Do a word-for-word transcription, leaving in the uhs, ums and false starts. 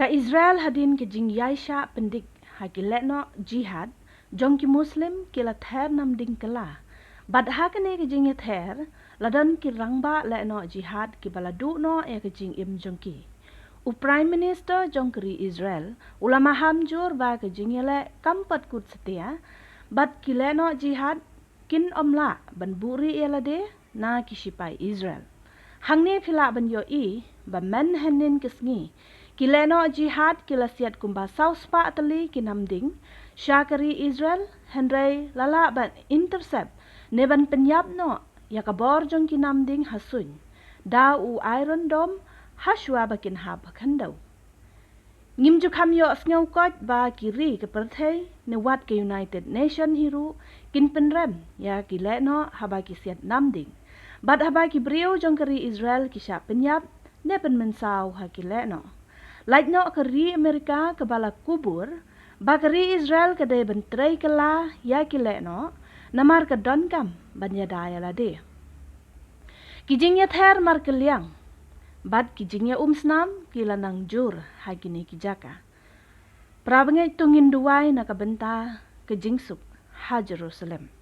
Ka Israel hadien ka jingïaishah pyndik ha ki lehnoh jihad jong ki Muslim ki la ther namding kylla. Bad ha kane ka jingïather la don ki rangbah lehnoh jihad kiba la duh noh ïa ka jingim jong ki. U Prime Minister jong ka ri Israel u la maham jur ba ka jingïaleh kam pat kut satia bad ki lehnoh jihad kin ym lah ban buhrieh ïa lade na ki shipai Israel. Hangne phi lah ban ïohi ba mynhynnin ka sngi ki lehnoh jihad ki la siat kumba saw spah tylli ki namding sha ka ri Israel, hynrei la lah ban intercept ne ban pynïap noh ïa ka bor jong ki namding ha suiñ da u Iron Dome ha shuwa ba kin hap ha khyndew. Ngim ju kham ïohsngew koit ba ki ri ka pyrthei ne wat ka United Nation hi ruh kin pynrem ïa ki lehnoh haba ki siat namding bad haba ki briew jong ka ri Israel ki shah pynïap ne pynmynsaw ha ki lehnoh. Lait noh ka ri Amerika kaba la kubur ba ka ri Israel ka dei ban trei kylla ïa ki lehnoh namar ka donkam ban ïada ïa lade. Ki jingïather markylliang bad ki jingïaumsnam ki la nang jur ha kine ki jaka. Para bangeit, to ngin duwai na ka bynta ka jingsuk ha Jerusalem.